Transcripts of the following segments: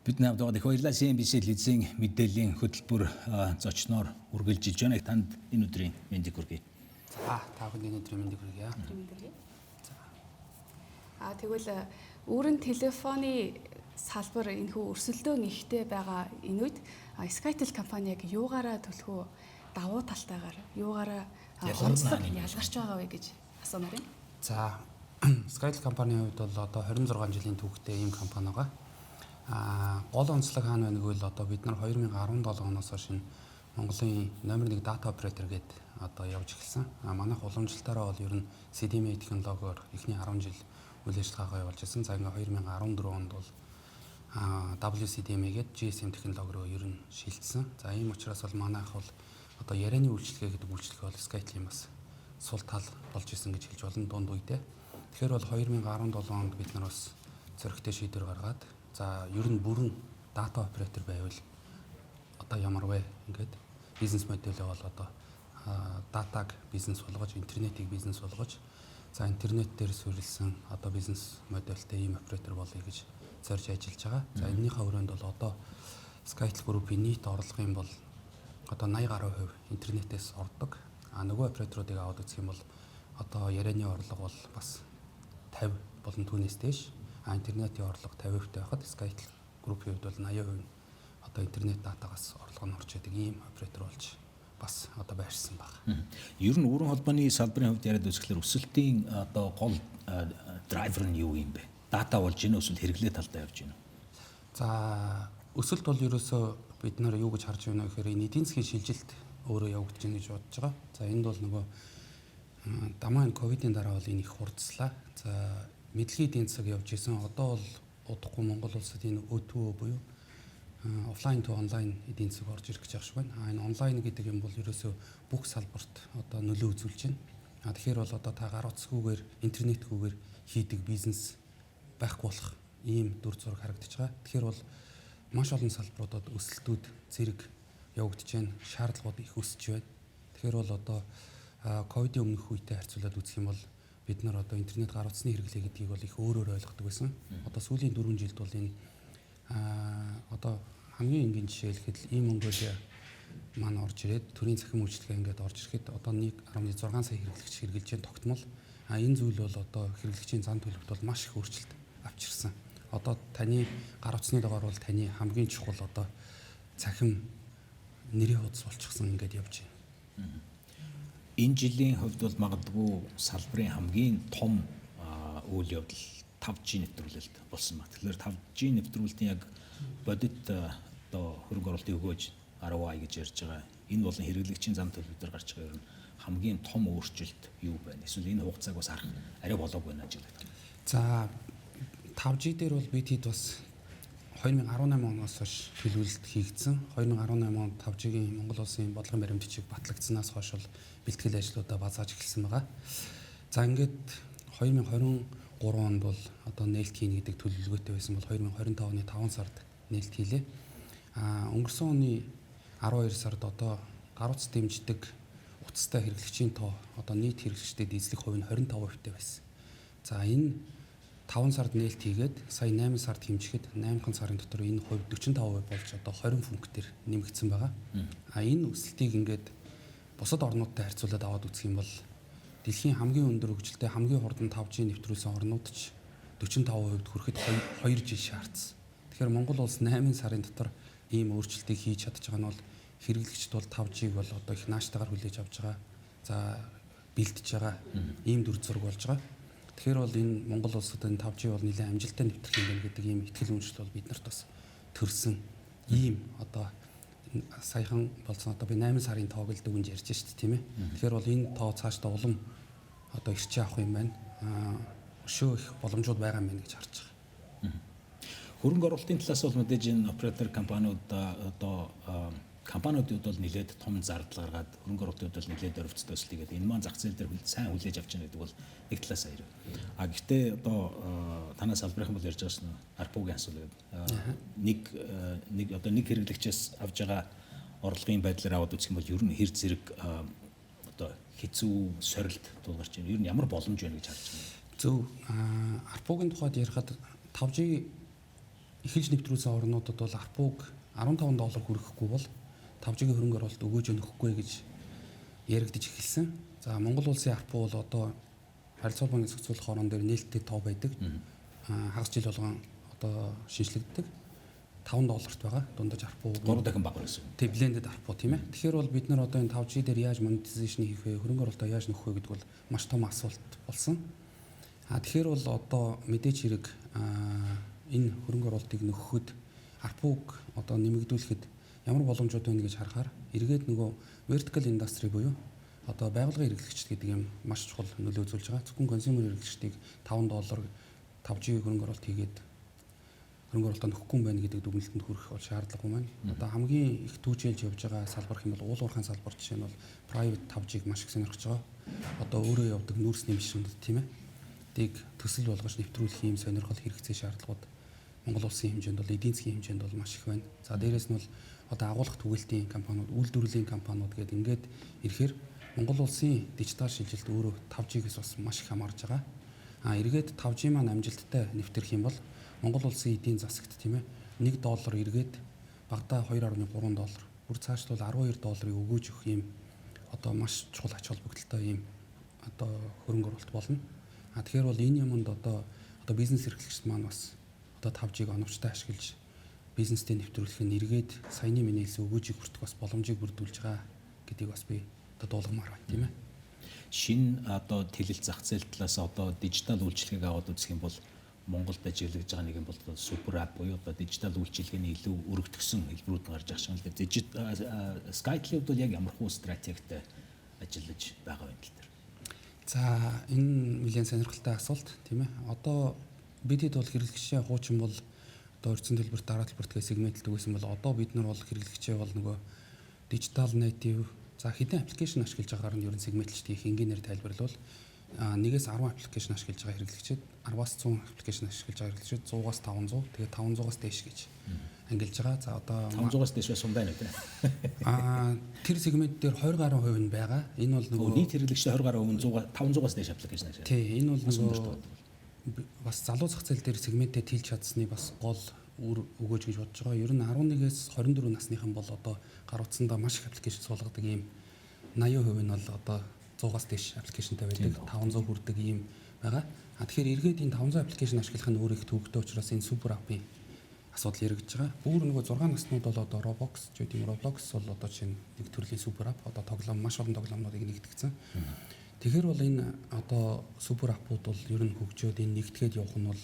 Бидний хамт байгаа их баярлалаа. CNBC телевизийн мэдээллийн хөтөлбөр зочноор үргэлжилж байна. Танд энэ өдрийн мэндийг хүргэе. За, та бүхэнд энэ өдрийн мэндийг хүргье. За. Тэгвэл үүрэн телефоны салбар энэхүү өрсөлдөөн ихтэй байгаа энэ үед Skytel компани яг юугаараа төлхөө давуу талтайгаар юугаараа онцлог ялгарч байгаа вэ гэж асуумаар байна. За, Skytel компанийн хувьд бол одоо 26 жилийн түүхтэй ийм компани байгаа. Гол онцлог хаана байна гэвэл одоо бид нар 2017 оноос хойш энэ Монголын номер 1 дата оператор гээд одоо явж эхэлсэн. Манайх уламжлалтаараа бол ер нь CDMA технологиор эхний 10 жил үйл ажиллагаагаа явуулж ирсэн. За, ингээ 2014 онд бол WCDMA гээд GSM технологи руу ер нь шилжсэн. За, ийм учраас бол манайх бол одоо ярианы үйлчилгээ гэдэг үйлчилгээ бол Skytel-ийн бас сул тал болж исэн гэж хэлж болно дунд үедээ. Тэгэхээр бол 2017 онд бид нар бас зоригтой шийдвэр гаргаад, за, ер нь бүрэн дата оператор байвал одоо ямар вэ? Ингээд бизнес модельээ бол одоо датаг бизнес болгож, интернетийг бизнес болгож, за, интернет дээр суурилсан одоо бизнес модельтэй ийм оператор болъё гэж зорж ажиллаж байгаа. За, энэнийхээ өрөөнд бол одоо Skytel Group-ийн нийт орлогын бол одоо 80 гаруй хувь интернетээс ордог. А нөгөө операторуудыг аваад үзэх юм бол одоо ярианы орлого бол бас 50 болон түүнээс дээш. А интернетийн орлого 50% байхад Skytel Group-ийн хувьд бол 80% нь одоо интернет датагаас орлого нь орж идэг ийм оператор болж бас одоо байршсан байна. Ер нь өрөн холбооны салбарын хувьд яриад үзэхлээр өсөлтийн одоо гол драйвер нь юу юм бэ? Дата болж гинэ эсвэл хэрэглээ талдаа явж гинэ? За, өсөлт бол ерөөсөө бид нар юу гэж харж байна гэхээр энэ эдийн засгийн шилжилт өөрөө явагдаж байна гэж бодож байгаа. За, энд бол нөгөө дамаа энэ ковидын дараа бол энэ их хурцлаа. За, мэдлэгийн эдийн засаг явж исэн. Одоо бол удахгүй Монгол улсад энэ O2O буюу offline to online эдийн засаг орж ирэх гэж байгаа шиг байна. А энэ онлайн гэдэг юм бол ерөөсөө бүх салбарт одоо нөлөө үзүүлж байна. А тэгэхээр бол одоо та гар утасгүйгээр, интернетгүйгээр хийдэг бизнес байхгүй болох ийм дүр зураг харагдаж байгаа. Тэгэхээр бол маш олон салбаруудад өсөлтүүд зэрэг явагдаж байна. Шаардлагууд их өсөж байна. Тэгэхээр бол одоо ковидын өмнөх үетэй харьцуулаад үзэх юм бол бид нар одоо интернет гар утасны хэрэглээ гэдгийг бол их өөрөөр ойлгодог байсан. Одоо сүүлийн 4 жилд бол энэ одоо хамгийн энгийн жишээ хэлэхэд ийм Монголиа маань орж ирээд төрийн цахим үйлчилгээ ингээд орж ирэхэд одоо 1.6 сая хэрэглэгч хэрэглэж байна тогтмол. А энэ зүйл бол одоо хэрэглэгчийн зан төлөвт бол маш их өөрчлөлт авчирсан. Одоо таны гар утасны дугаар бол таны хамгийн чухал одоо цахим нэрийн хуудас болчихсон ингээд явж байна. Энэ жилийн хувьд бол магадгүй салбарын хамгийн том үйл явдал 5G нэвтрүүлэлт болсон ба. Тэгэхээр 5G нэвтрүүлэлтийн яг бодит одоо хөрөнгө оруулалтын өгөөж ROI гэж ярьж байгаа. Энэ болон хэрэглэгчийн зам төлөв дээр гарч байгаа ер нь хамгийн том өөрчлөлт юу байна? Эсвэл энэ хугацааг бас харах арай болоогүй байна гэж хэлдэг. За, 5G дээр бол бид хэд бас 2018 оноос хойш төлөвлөлт хийгдсэн. 2018 онд 5G-ийн Монгол улсын бодлогын баримт бичиг батлагдсанаас хойш бол бэлтгэл ажлуудаа базааж эхэлсэн байгаа. За, ингээд 2023 онд бол одоо нээлт хийнэ гэдэг төлөвлөгөөтэй байсан бол 2025 оны 5 сард нээлт хийлээ. А өнгөрсөн оны 12 сард одоо гар утас дэмждэг утастай хэрэглэгчийн тоо одоо нийт хэрэглэгчдэд эзлэх хувь нь 25% байсан. За, энэ 5 сард нээлт хийгээд сая 8 сард хэмжихэд 8 сарын дотор энэ хувь 45% болж одоо 20 пунктээр нэмэгдсэн байгаа. А энэ өсөлтийг ингээд бусад орнуудтай харьцуулаад аваад үзэх юм бол дэлхийн хамгийн өндөр хөгжилтэй, хамгийн хурдан 5G нэвтрүүлсэн орнууд ч 45% хүрэхэд 2 жил шаардсан. Тэгэхээр Монгол улс 8 сарын дотор ийм өөрчлөлтийг хийж чадж байгаа нь бол хэрэглэгчд бол 5G-г бол одоо их нааштайгаар хүлээж авч байгаа. За, бэлдэж байгаа ийм дүр зураг болж байгаа. Тэгэхээр бол энэ Монгол улсад энэ 5G бол нэлээд амжилттай нэвтрэх юм байна гэдэг ийм итгэл үнэмшил бол бид нарт бас төрсөн. Ийм одоо саяхан болсон одоо би 8 сарын тоог л дүгнж ярьж шít, тийм ээ. Тэгэхээр бол энэ тоо цаашдаа улам одоо эрчээ авах юм байна. Өшөө их боломжууд байгаа юм байна гэж харж байгаа. Хөрөнгө оруулалтын талаас бол мэдээж энэ оператор компаниуд одоо компаниудад бол нэлээд том зардал гаргаад хөрөнгө оруулалтын хувьд бол нэлээд оролцтой өсөлт хийгээд энэ маань зах зээл дээр сайн хүлээж авч байгаа гэдэг бол нэг талаас аяр. А гэхдээ одоо танаа салбарын бол ярьж байгаас нь ARPU-гийн асуудал гэдэг. Нэг одоо нэг хэрэглэгчээс авж байгаа орлогын байдлаар аваад үзэх юм бол ер нь хэр зэрэг одоо хэцүү сорилт тулгарч байна. Ер нь ямар боломж байна гэж харж байна? Зөв. ARPU-гийн тухайд ярихад 5G эхэлж нэвтрүүлсэн орнуудад бол ARPU-г 15 доллар хүрэхгүй бол 5G-ийн хөрөнгө оруулалт өгөөж нөхгүй гэж яригдаж эхэлсэн. За, Монгол улсын ARPU бол одоо харилцаа холбооны зохицуулах хорон дээр нээлттэй тоо байдаг. Хагас жил болгон одоо шинжлэгддэг. 5 долларт байгаа. Дундаж ARPU 3 дахин бага байсан. Тэг, blended ARPU, тийм ээ. Тэгэхээр бол бид нар одоо энэ 5G дээр яаж monetization хийх вэ? Хөрөнгө оруулалтаа яаж нөхөх вэ гэдэг бол маш том асуулт болсон. А тэгэхээр бол одоо мэдээч хэрэг энэ хөрөнгө оруулалтыг нөхөхөд, ARPU-г одоо нэмэгдүүлэхэд ямар боломжууд байна гэж харахаар эргээд нөгөө vertical industry буюу одоо байгууллагын хэрэглэгчд гэдэг юм маш чухал нөлөө үзүүлж байгаа. Зөвхөн consumer хэрэглэгчдийг 5 доллар 5G хөрөнгө оруулалт хийгээд хөрөнгө оруулалтаа нөхгүй юм байна гэдэг дүгнэлтэнд хүрэх бол шаардлагагүй байна. Одоо хамгийн их түүжээлж явж байгаа салбар гэх юм бол уул уурхайн салбар, жишээ нь бол private 5G-г маш их сонирхож байгаа. Одоо өөрөө явдаг нүүрсний машинууд, тийм ээ. Тийг төсөл болгож нэвтрүүлэх юм сонирхол, хэрэгцээ, шаардлагууд Монгол улсын хэмжээнд бол, эдийн засгийн хэмжээнд бол маш их байна. За, дээрэс нь бол одоо агуулга түгэлтийн компаниуд, үйлдвэрлэлийн компаниуд гэдэг ингээд ирэхээр Монгол улсын дижитал шилжилт өөрөө 5G-гээс бас маш их хамаарж байгаа. А эргээд 5G маань амжилттай нэвтрэх юм бол Монгол улсын эдийн засагт, тийм ээ, 1 доллар эргээд багадаа 2.3 доллар, бүр цаашлуул 12 долларыг өгөөж өгөх юм одоо маш чухал ач холбогдолтой юм одоо хөрөнгө оруулалт болно. А тэгэхээр бол энэ юмд одоо бизнес эрхлэгчд маань бас одоо 5G-г оновчтой ашиглаж бизнестэй нэвтрүүлэх нь эргээд саяны миний хэлсэн өгөөжийг хүртэх бас боломжийг бүрдүүлж байгаа гэдгийг бас би одоо дуулгамаар байна, тийм ээ. Шинэ одоо тэлэлт зах зээл талаас одоо дижитал үйлчилгээг аваад үзэх юм бол Монголд ажиглаж байгаа нэг юм бол super app буюу одоо дижитал үйлчилгээний илүү өргөтгсөн хэлбэрүүд гарч байгаа шиг л дээ. Дижитал Skytel-ийн хувьд бол яг ямархуу стратегтэй ажиллаж байгаа вэ тал дээр? За, энэ нэлээн сонирхолтой асуулт, тийм ээ. Одоо бид хэд бол хэрэглэгчээ хуучин бол одоо урьдчилан төлбөрт, дараа төлбөрт гэх сегментэлдэг байсан бол одоо бид нар бол хэрэглэгчээ бол нөгөө digital native, за, хэдэн application ашиглаж байгаагаар нь ер нь сегментлж их энгийнээр тайлбарлавал 1-ээс 10 application ашиглаж байгаа хэрэглэгчид, 10-аас 100 application ашиглаж байгаа хэрэглэгчид, 100-аас 500, тэгээд 500-аас дээш гэж ангилж байгаа. За, одоо 500-аас дээш бас сум байна үү? Тэр сегмент дээр 20 гаруй хувь нь байгаа. Энэ бол нөгөө нийт хэрэглэгчдийн 20 гаруй хувь нь 100 500-аас дээш application ашиглаж. Тий, энэ бол нөгөө бас залуу зах зээл дээр сегментээ тэлж чадсны бас гол үр өгөөж гэж бодож байгаа. Ер нь 11-ээс 24 насныхан бол одоо гар утсандаа маш их application суулгадаг ийм 80% нь бол одоо 100-аас дээш application тай байдаг, 500 хүрдэг ийм байгаа. А тэгэхээр эргээд энэ 500 application ашиглах нь өөр их төвөгтэй учраас энэ super app-ын асуудал яригдж байгаа. Бүр нөгөө 6 наснууд бол одоо Roblox ч гэдэг юм. Roblox бол одоо жишээ нь нэг төрлийн super app, одоо тоглоом, маш олон тоглоомнуудыг нэгтгэсэн. Тэгэхээр бол энэ одоо super app-ууд бол ер нь хөгжөөд энэ нэгтгээд явах нь бол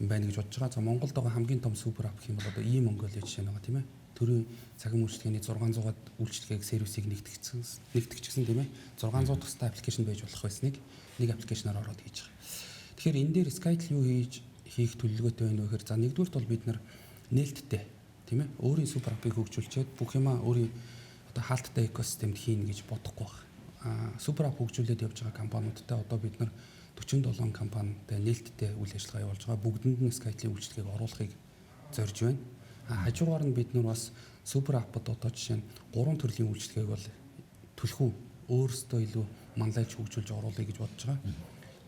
байна гэж бодож байгаа. За, Монголд байгаа хамгийн том super app гэх юм бол одоо e-Mongolia жишээ нь байгаа, тийм ээ. Төрийн цахим үйлчилгээний 600-аад үйлчилгээг, сервисийг нэгтгэжсэн, тийм ээ. 600 тусдай application байж болох байсныг нэг application аар ороод хийж байгаа. Тэгэхээр энэ дээр Skytel юу хийх төлөвлөгөөтэй байна вэ гэхээр, за, нэгдүгээрт бол бид нар нээлттэй, тийм ээ. Өөрийн super app-ыг хөгжүүлчихэд бүх юмаа өөрийн одоо хаалттай экосистемд хийнэ гэж бодохгүй байна. А super app хөгжүүлээд явж байгаа компаниудтай одоо бид нар 47 компанитай нээлттэй үйл ажиллагаа явуулж байгаа. Бүгдэнд нь Skytel-ийн үйлчилгээг оруулахыг зорж байна. А хажуугаар нь бид нар бас super app-д одоо жишээ нь гурван төрлийн үйлчилгээг бол түлхүү өөрсдөө илүү манлайлж хөгжүүлж оруулъя гэж бодож байгаа.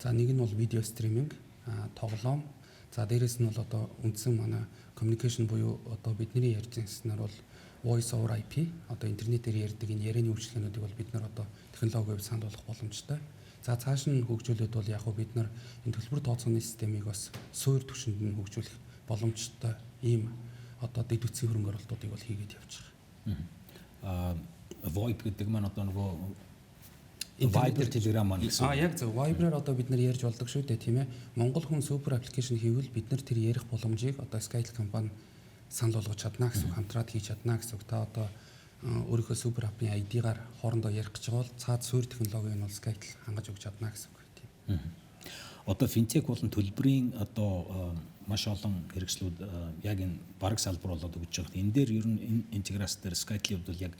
За, нэг нь бол видео streaming, тоглоом. За, дээрэс нь бол одоо үндсэн манай communication буюу одоо бидний ярьж байснаар бол voice over IP, одоо интернетээр ярьдаг энэ ярианы үйлчилгээнүүдийг бол бид нар одоо технологи хувьд санал болгох боломжтой. За, цааш нь хөгжүүлээд бол яг хөө бид нар энэ төлбөр тооцооны системийг бас суур түвшинд нь хөгжүүлэх боломжтой ийм одоо дэд үтсийн хөрөнгө оруулалтуудыг бол хийгээд явж байгаа. VoIP гэдэг маань одоо нөгөө Viber, Telegram маань гэсэн. А яг зөв. Viber-аар одоо бид нар ярьж болдог шүү дээ, тийм ээ. Монгол хүн super application хийвэл бид нар тэр ярих боломжийг одоо Skytel компани санал болгож чадна гэсэн үг, хамтраад хийж чадна гэсэн үг. Та одоо өөрийнхөө super app-ын ID-гаар хоорондоо ярих гэж байгаа бол цаад суурь технологиг нь бол Skytel хангаж өгч чадна гэсэн үг, тийм. Одоо финтек болон төлбөрийн одоо маш олон хэрэгслүүд яг энэ бараг салбар болоод өгч байгаа. Энэ дээр ер нь энэ интеграц дээр Skytel-ийн хувьд бол яг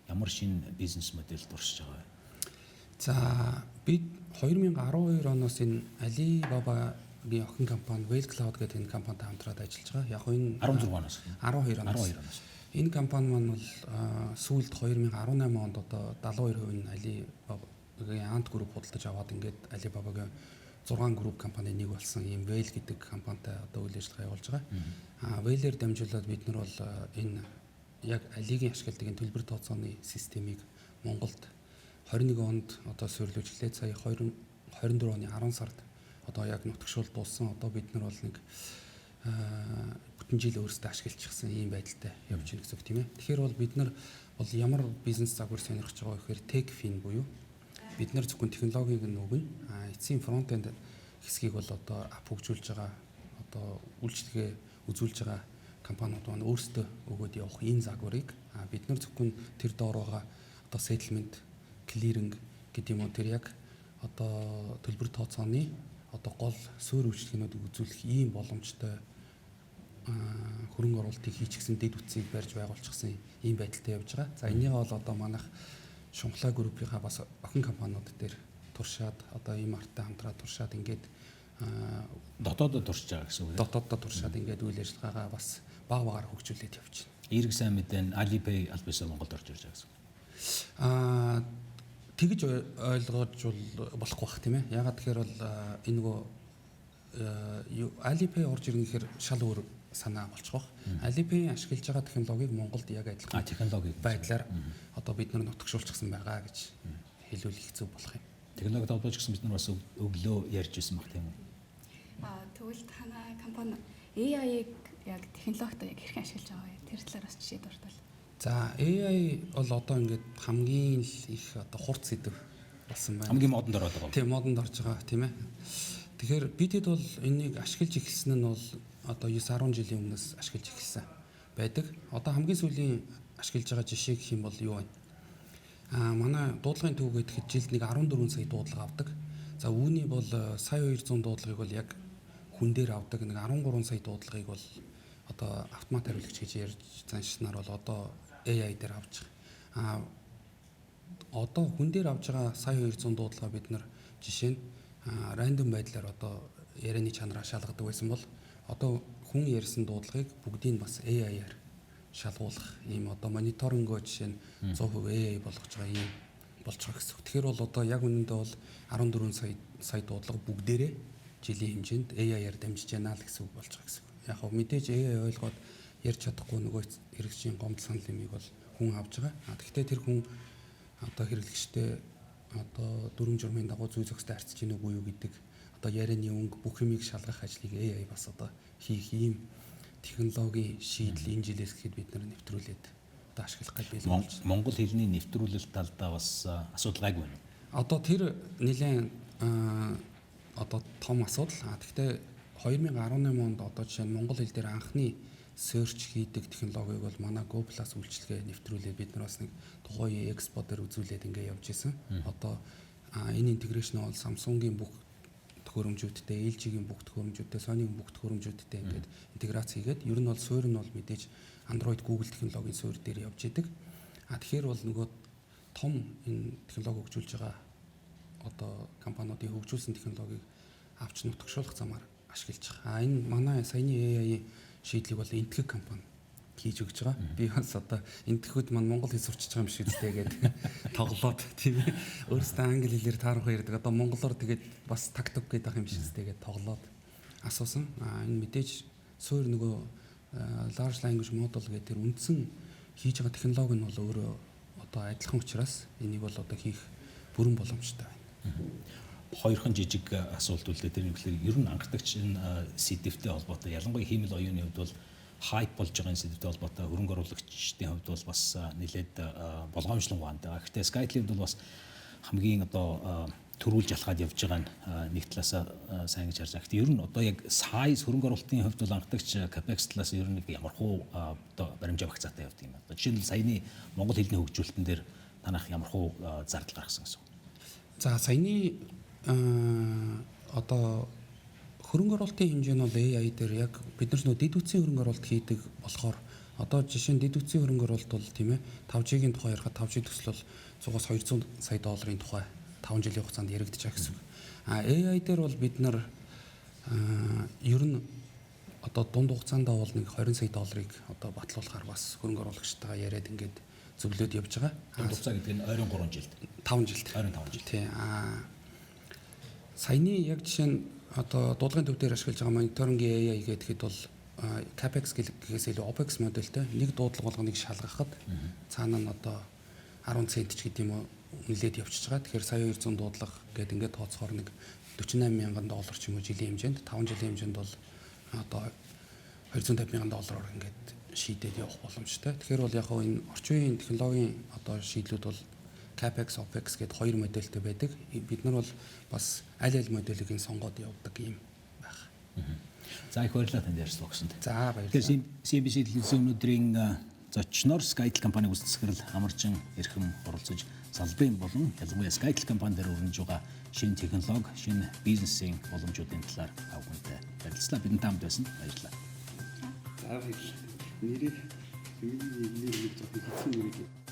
ямар шинэ бизнес модель туршиж байгаа вэ? За, бид 2012 оноос энэ Alibaba-гийн охин компани Whale Cloud гэдэг энэ компанитай хамтраад ажиллаж байгаа. Яг энэ 16 оноос. 12 оноос. 12 оноос. Энэ компани маань бол сүүлд 2018 онд одоо 72% нь Alibaba-гийн Ant Group худалдаж аваад ингээд Alibaba-гийн 6 групп компани нэг болсон ийм Whale гэдэг компанитай одоо үйл ажиллагаа явуулж байгаа. Whale-ээр дамжуулаад бид нар бол энэ яг Алигийн ашигладаг энэ төлбөр тооцооны системийг Монголд 21 онд одоо суйрлуулж эхлээд сая 24 оны 10 сард одоо яг нутагшуул дууссан. Одоо бид нар бол нэг бүтэн жил өөрсдөө ашиглчихсан ийм байдалтай явж байна гэсэн үг, тийм ээ. Тэгэхээр бол бид нар бол ямар бизнес загвар сонирхож байгаа вэ гэхээр tech fin буюу бид нар зөвхөн технологиг нь өгнө. Эцсийн front end хэсгийг бол одоо app хөгжүүлж байгаа, одоо үйлчилгээ үзүүлж байгаа компаниуд маань өөрсдөө өгөөд явах энэ загварыг бид нар зөвхөн тэр доор байгаа одоо settlement, clearing гэдэг юм уу, тэр яг одоо төлбөр тооцооны одоо гол суурь үйлчилгээнүүдийг үзүүлэх ийм боломжтой хөрөнгө оруулалтыг хийчихсэн, дэд үтсийг барьж байгуулчихсан ийм байдалтай явж байгаа. За, энийг бол одоо манайх Шунхлаа группийнхаа бас охин компаниуд дээр туршаад, одоо ийм арттай хамтраад туршаад ингээд Дотоодод туршиж байгаа гэсэн үг. Дотооддоо туршаад ингээд үйл ажиллагаагаа бас баг багаар хөгжүүлээд явж байна. Эерэг сайн мэдээ нь Alipay аль биесээ Монголд орж ирж байгаа гэсэн үг. Тэгж ойлгож бол болохгүй бах, тийм ээ. Ягаад тэгэхээр бол энэ нөгөө Alipay орж ирнэ гэхээр шал өөр санаа болчих واخ. Alipay ашиглаж байгаа технологиг Монголд яг адилхан технологиг байдлаар одоо бид нар нутагшуулчихсан байгаа гэж хэлвэл их зөв болох юм. Технологи холбооч гэсэн бид нар бас өглөө ярьж ирсэн баг, тийм үү? Тэгвэл танай компани AI-г яг технологитой яг хэрхэн ашиглаж байгаа вэ? Тэр талаар бас жишээ дуртал. За, AI бол одоо ингээд хамгийн л их одоо хурц сэдэв болсон байна. Хамгийн модонд ороод байгаа. Тийм, модонд орж байгаа, тийм ээ. Тэгэхээр бидэд бол энийг ашиглаж эхэлсэн нь бол одоо 9 10 жилийн өмнөөс ашиглаж эхэлсэн байдаг. Одоо хамгийн сүүлийн ашиглаж байгаа жишээ гэх юм бол юу вэ? Манай дуудлагын төв гэхэд жилд нэг 14 сая дуудлага авдаг. За, үүний бол сая 200 дуудлагыг бол яг хүн дээр авдаг, нэг 13 сая дуудлагыг бол одоо автомат хариулагч гэж ярьж заншнаар бол одоо AI дээр авч байгаа. Одоо хүн дээр авч байгаа сая 200 дуудлага бид нар жишээ нь random байдлаар одоо ярианы чанараа шалгадаг байсан бол одоо хүн ярьсан дуудлагыг бүгдийг бас AI-аар шалгуулах ийм одоо мониторингоо жишээ нь 100% AI болгож байгаа ийм болж байгаа гэсэн үг. Тэгэхээр бол одоо яг үнэндээ бол 14 сая дуудлага бүгдээрээ жилийн хэмжээнд AI-аар дамжиж байна л гэсэн үг болж байгаа гэсэн үг. Яг хав мэдээж AI ойлгоод ярьж чадахгүй нөгөө хэрэглэгчийн гомдол санал юмыг бол хүн авч байгаа. Гэхдээ тэр хүн одоо хэрэглэгчтэй одоо дүрэм журмын дагуу зүй зохистой харьцаж гинэ үгүй юу гэдэг одоо ярианы өнгө бүх юмыг шалгах ажлыг AI бас одоо хийх ийм технологийн шийдэл энэ жилээс гэхэд бид нар нэвтрүүлээд одоо ашиглах гэж бэлэн болж байна. Монгол хэлний нэвтрүүлэлт талдаа бас асуудал гайгүй байна уу? Одоо тэр нэлээд одоо том асуудал. Гэхдээ 2018 онд одоо жишээ нь Монгол хэл дээр анхны search хийдэг технологиг бол манай Go Plus үйлчилгээ нэвтрүүлээд бид нар бас нэг тухайн экспо дээр үзүүлээд ингээ явж исэн. Одоо энэ integration бол Samsung-ийн бүх төхөөрөмжүүдтэй, LG-ийн бүх төхөөрөмжүүдтэй, Sony-гийн бүх төхөөрөмжүүдтэй ингээд интеграц хийгээд ер нь бол суурь нь бол мэдээж Android, Google технологийн суурь дээр явж идэг. Тэгэхээр бол нөгөө том энэ технологи хөгжүүлж байгаа одоо компаниудын хөгжүүлсэн технологиг авч нутагшуулах замаар ашиглаж байгаа. Энэ манай саяны AI-ийн шийдлийг бол Энэтхэг компани хийж өгч байгаа. Би бас одоо Энэтхэгүүд маань монгол хэл сурчиж байгаа юм шиг үстэй гэдэг тоглоод, тийм ээ. Өөрөөсөө англи хэлээр таарах ярьдаг. Одоо монголоор тэгээд бас тактик гэдэг юм шиг үстэй гэдэг тоглоод асуусан. Энэ мэдээж суурь нөгөө large language model гэдэг тэр үндсэн хийж байгаа технологи нь бол өөрөө одоо адилхан учраас энийг бол одоо хийх бүрэн боломжтой байна. Хоёрхан жижиг асуулт үлдээ. Тэр нэг тэгэхээр ер нь анхдагч энэ сэдэвтэй холбоотой, ялангуяа хиймэл оюуны хувьд бол hype болж байгаа энэ сэдэвтэй холбоотой хөрөнгө оруулагчдын хувьд бол бас нэлээд болгоомжлон хаантай. Гэхдээ Skytel-ийн хувьд бол бас хамгийн одоо төрүүлж алхаад явж байгаа нь нэг талаасаа сайн гэж харж байгаа. Гэхдээ ер нь одоо яг size хөрөнгө оруулалтын хувьд бол анхдагч capex талаас ер нь ямар хуу одоо баримжаа багцаатай явдаг юм байна. Жишээ нь саяны монгол хэлний хөгжүүлэлтэн дээр танах ямар хуу зардал гаргасан гэсэн үг? За, саяны одоо хөрөнгө оруулалтын хэмжээ нь бол AI дээр яг бид нар нөө дэд үтсийн хөрөнгө оруулалт хийдэг болохоор одоо жишээ нь дэд үтсийн хөрөнгө оруулалт бол, тийм ээ, 5G-ийн тухай ярихад 5G төсөл бол 100-аас 200 сая долларын тухай 5 жилийн хугацаанд яригдчих байгаа гэсэн үг. AI дээр бол бид нар ер нь одоо дунд хугацаанд бол нэг 20 сая долларыг одоо батлуулахаар бас хөрөнгө оруулагчтайгаа яриад ингээд зөвлөөд явж байгаа. Дунд хугацаа гэдэг нь ойрын 3 жилд. 5 жилд. Ойрын 5 жил. Тий. Саяны яг жишээ нь одоо дуудлагын төв дээр ашиглаж байгаа мониторингийн AI гэхэд бол CAPEX гэхээс илүү OPEX модельтэй нэг дуудлага болгоныг шалгахад цаана нь одоо 10 цент ч гэдэг юм уу үнэлээд явчихж байгаа. Тэгэхээр сая 200 дуудлага гэдэг ингээд тооцохоор нэг 48 мянган доллар ч юм уу жилийн хэмжээнд, 5 жилийн хэмжээнд бол одоо 250 мянган доллараар ингээд шийдээд явах боломжтой. Тэгэхээр бол яг хөө энэ орчин үеийн технологийн одоо шийдлүүд бол CAPEX, OPEX гэдэг хоёр модельтэй байдаг. Бид нар бол бас аль аль моделийг нь сонгоод явдаг юм байх. За, их баярлалаа танд ярьсан өгсөнд. За, баярлалаа. Тэгэхээр CNBC телевизийн өнөөдрийн зочноор Skytel компани гүйцэтгэх захирал Амаржин Эрхэм оролцож, салбарын болон ялангуяа Skytel компани дээр өрнөж байгаа шинэ технологи, шинэ бизнесийн боломжуудын талаар та бүхэнтэй ярилцлаа. Бидэнтэй хамт байсан баярлалаа. За, баярлалаа. Нэрээ нэр нэг жоохон хэцүү нэр.